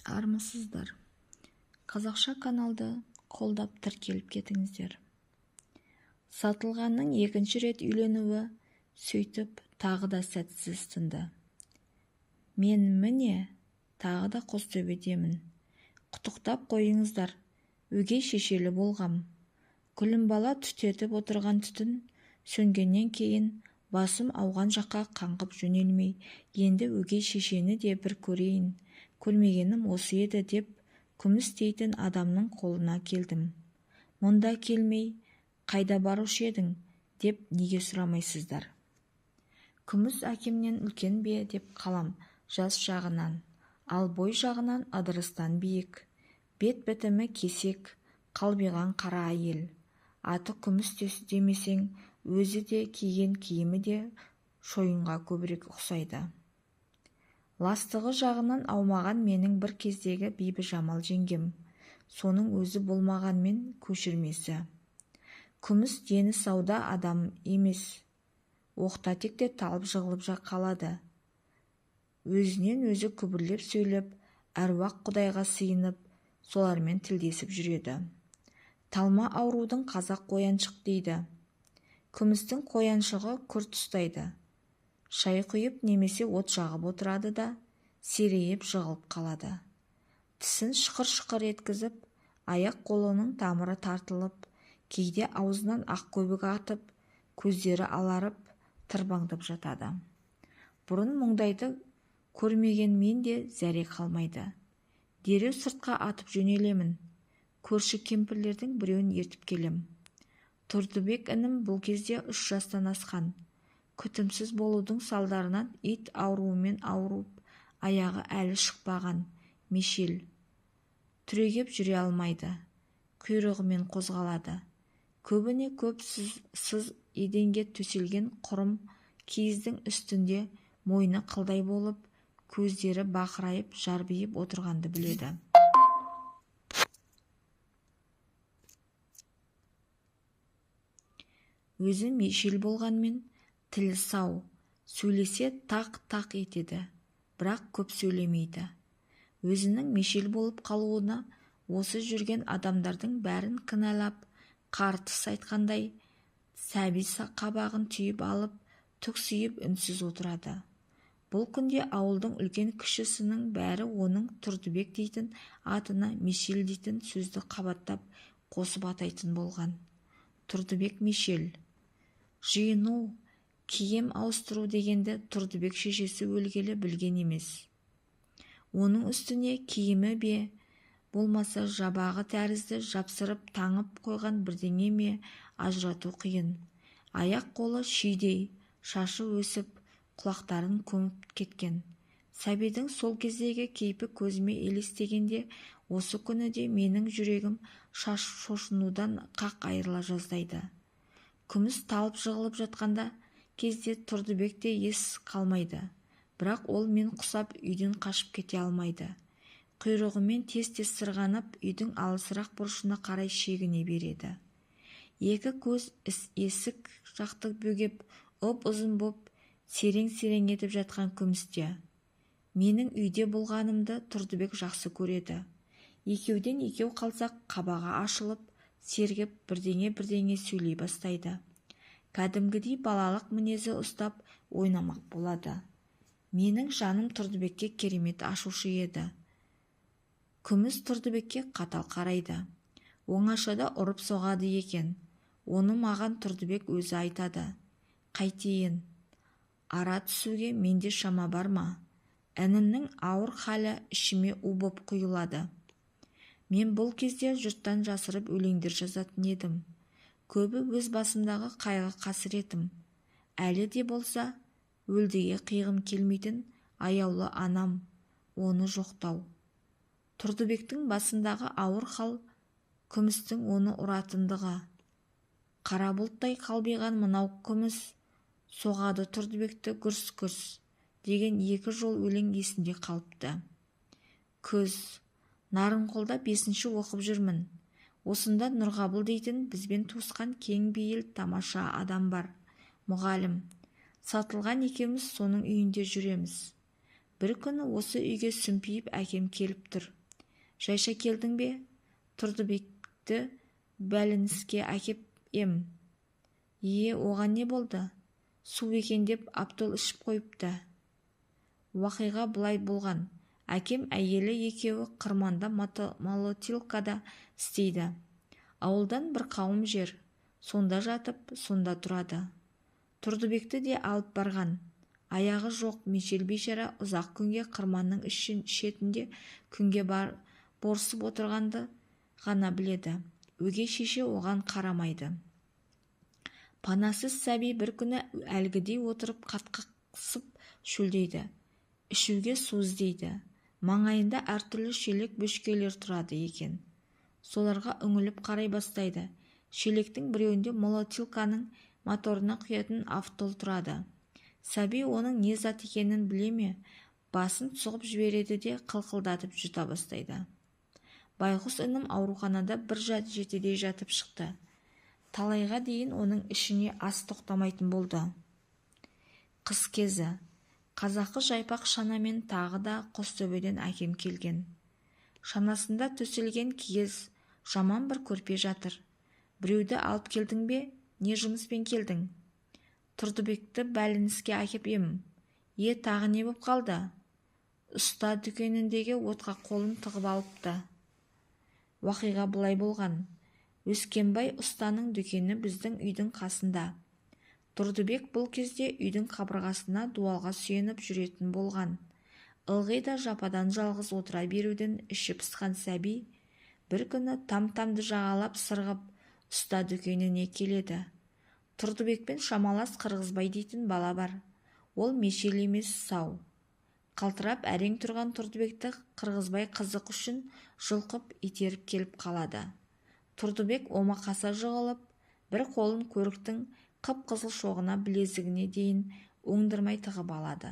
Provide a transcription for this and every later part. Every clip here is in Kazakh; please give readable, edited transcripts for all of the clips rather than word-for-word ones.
Армысыздар! Қазақша каналды қолдап тіркеліп кетіңіздер. Сатылғанның екінші рет үйленуі сөйтіп тағы да сәтсіз тынды. Мен міне тағы да Қостөбедемін. Құттықтап қойыңыздар, өгей шешелі болғам. Күлімбала түтетіп отырған түтін сөнгеннен кейін басым ауған жаққа қаңғып жөнелмей, енді өгей шешені де бір көрейін, көрмегенім осы еді деп Күміс дейтін адамның қолына келдім. Мұнда келмей, қайда барушы едің деп неге сұрамайсыздар? Күміс әкемнен үлкен бе деп қалам жас жағынан, ал бой жағынан Ыдырыстан биік. Бет бітімі кесек, қалбиған қара әйел. Аты Күміс демесең, өзі де киген киімі де шойынға көбірек ұқсайды. Ластығы жағынан аумаған менің бір кездегі Бибіжамал жеңгем, соның өзі болмағанмен көшірмесі. Күміс дені сауда адам емес, оқта-текте талып жығылып қалады. Өзінен өзі күбірлеп сөйлеп, әруақ құдайға сыйынып, солармен тілдесіп жүреді. Талма аурудың қазақ қояншық дейді. Күмістің қояншығы күрт ұстайды. Шай құйып немесе от жағып отырады да, серейіп жығылып қалады. Тісін шықыр-шықыр еткізіп, аяқ қолының тамыры тартылып, кейде аузынан ақ көбік атып, көздері аларып, тырбаңдап жатады. Бұрын мұндайды көрмеген мен де зәре қалмайды. Дереу сыртқа атып жөнелемін. Көрші кемпірлердің біреуін ертіп келем. Тұрдыбек інім бұл кезде 3 жастан асқан. Күтімсіз болудың салдарынан ит ауруымен ауырып, аяғы әлі шықпаған мешел. Түрегеп жүре алмайды, құйрығымен қозғалады. Көбіне көп сыз еденге төселген құрым киіздің үстінде мойны қылдай болып, көздері бақырайып жарбиып отырғанды біледі. Өзі мешел болғанмен тілі сау, сөйлесе тақ-тақ етеді, бірақ көп сөйлемейді. Өзінің мешел болып қалуына осы жүрген адамдардың бәрін кінәлап, қартыс айтқандай, сәби қабағын түйіп алып, түксиіп үнсіз отырады. Бұл күнде ауылдың үлкен кішісінің бәрі оның Тұрдыбек дейтін атына мешел дейтін сөзді қабаттап қосып атайтын болған. Тұрдыбек мешел. Жиыну, киім ауыстыру дегенді Тұрдыбек шешесі өлгелі білген емес. Оның үстіне киімі бе, болмаса жабағы тәрізді жапсырып таңып қойған бірдеңе ме ажырату қиын. Аяқ қолы шидей, шашы өсіп, құлақтарын көміп кеткен. Сәбидің сол кездегі кейпі көзіме елестегенде, осы күні де менің жүрегім шошынудан қақ айырыла жаздайды. Күміс талып жығылып жатқанда кезде Тұрдыбек те ес қалмайды. Бірақ ол мен құсап үйден қашып кете алмайды. Құйрығымен тез-тез сырғанап, үйдің алысырақ бұрышына қарай шегіне береді. Екі көз есік жақты бөгеп, ұп-ұзын боп, серең-серең етіп жатқан Күмісте. Менің үйде болғанымды Тұрдыбек жақсы көреді. Екеуден екеу қалсақ, қабағы ашылып, сергіп, бірдеңе-бірдеңе сөйлей бастайды. Кәдімгідей балалық мінезі ұстап, ойнамақ болады. Менің жаным Тұрдыбекке керемет ашушы еді. Күміс Тұрдыбекке қатал қарайды. Оңашада ұрып соғады екен. Оны маған Тұрдыбек өзі айтады. Қайтейін? Ара түсуге менде шама бар ма? Інімнің ауыр халі ішіме у боп құйылады. Мен бұл кезде жұрттан жасырып өлеңдер жазатын едім. Көбі өз басымдағы қайғы қасіретім. Әлі де болса, өлдіге қиғым келмейтін аяулы анам, оны жоқтау. Тұрдыбектің басындағы ауыр хал, Күмістің оны ұратындығы. Қара бұлттай қалбиған мынау Күміс соғады Тұрдыбекті гүрс-гүрс деген екі жол өлең есімде қалыпты. Күз, Нарынқолда 5-ші оқып жүрмін. Осында Нұрғабыл дейтін бізбен туысқан кең бейіл тамаша адам бар, мұғалім. Сатылған екеуміз соның үйінде жүреміз. Бір күні осы үйге сүмпиіп әкем келіп тұр. Жайша келдің бе? Тұрдыбекті бәлініске әкеп ем. Е, оған не болды? Су екен деп Абдол ішіп қойыпты. Уақиға былай болған. Әкем әйелі екеуі қырманда молотилкада істейді. Ауылдан бір қауым жер. Сонда жатып, сонда тұрады. Тұрдыбекті де алып барған. Аяғы жоқ мешел бейшара ұзақ күнге қырманның шетінде күнге борсып отырғанды ғана біледі. Өгей шеше оған қарамайды. Панасыз сәби бір күні әлгідей отырып қатқақсып шөлдейді. Ішуге су іздейді. Маңайында әртүрлі шелек бөшкелер тұрады екен. Соларға үңіліп қарай бастайды. Шелектің біреуінде молотилканың моторына құятын автол тұрады. Сәби оның не зат екенін біле ме, басын сұғып жібереді де қылқылдатып жұта бастайды. Байғұс інім ауруханада бір жетідей жатып шықты. Талайға дейін оның ішіне ас тоқтамайтын болды. Қыс кезі. Қазақы жайпақ шанамен тағы да Қостөбеден әкем келген. Шанасында төселген киіз, жаман бір көрпе жатыр. Біреуді алып келдің бе? Не жұмыспен келдің? Тұрдыбекті бәлініске әкеп ем. Е, тағы не боп қалды? Ұста дүкеніндегі отқа қолын тығып алыпты. Уақиға былай болған. Өскенбай ұстаның дүкені біздің үйдің қасында. Тұрдыбек бұл кезде үйдің қабырғасына дуалға сүйеніп жүретін болған. Ылғи да жападан жалғыз отыра беруден іші пысқан сәби бір күні там-тамды жағалап сырғып ұста дүкеніне келеді. Тұрдыбекпен шамалас Қырғызбай дейтін бала бар. Ол мешел емес, сау. Қалтырап әрең тұрған Тұрдыбекті Қырғызбай қызық үшін жұлқып итеріп келіп қалады. Тұрдыбек омақаса жығылып, бір қолын көріктің қып-қызыл шоғына білезігіне дейін оңдырмай тығып алады.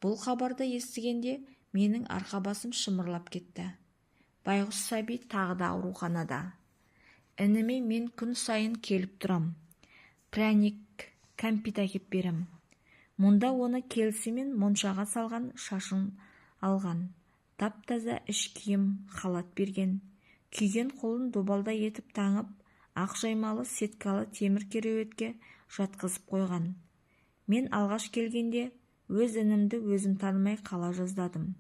Бұл хабарды естігенде менің арқа басым шымырлап кетті. Байғұс сәби тағы да ауруханада. Ініме мен күн сайын келіп тұрам. Пряник, кәмпит әкеп берем. Мұнда оны келісімен моншаға салған шашын алған. Тап-таза іш киім, халат берген. Күйген қолын добалдай етіп таңып, ақ жаймалы сеткалы темір кереуетке жатқызып қойған. Мен алғаш келгенде өз інімді өзім танымай қала жаздадым.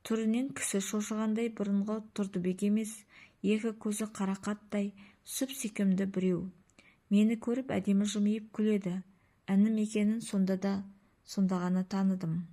Түрінен кісі шошығандай бұрынғы Тұрдыбек емес, екі көзі қарақаттай сүп-сүйкімді біреу. Мені көріп әдемі жымиып күледі. Інім екенін сонда ғана таныдым.